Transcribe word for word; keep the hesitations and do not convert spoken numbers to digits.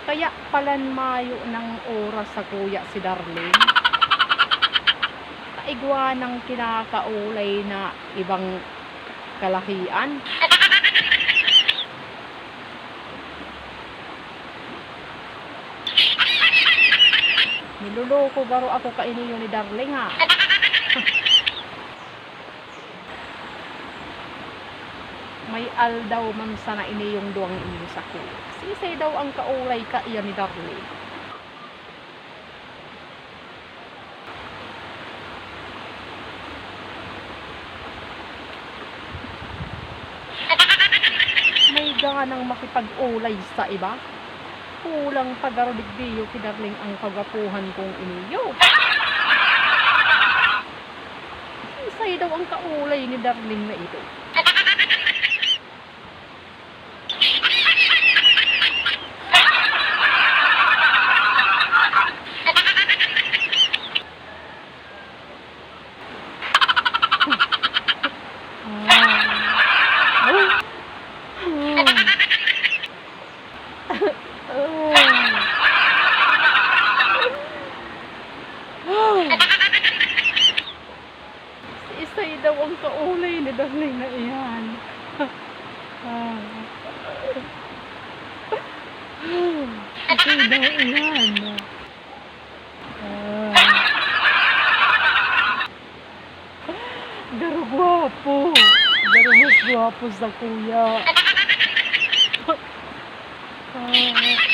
Kaya palan mayo nang oras sakuya si Darling. Kaigwa nang kinakaulay na ibang kalahian. Niloloko garo ako kaini ni Darling, ha. May aldaw man sana ini yung duwang ini sakuya. Sisay daw ang kaulay kaiyan ni Darling? May ganang makipag-ulay sa iba. Kulang pa garo digdiyo ki Darling ang kagwapuhan kong iniyo. Sisay daw ang kaulay ni Darling na ito? Sisay daw ang kaulay ni Darling na iyan? Ah. Sisay daw iyan? Ah. Garo gwapo. Garo mas gwapo sakuya. Ah.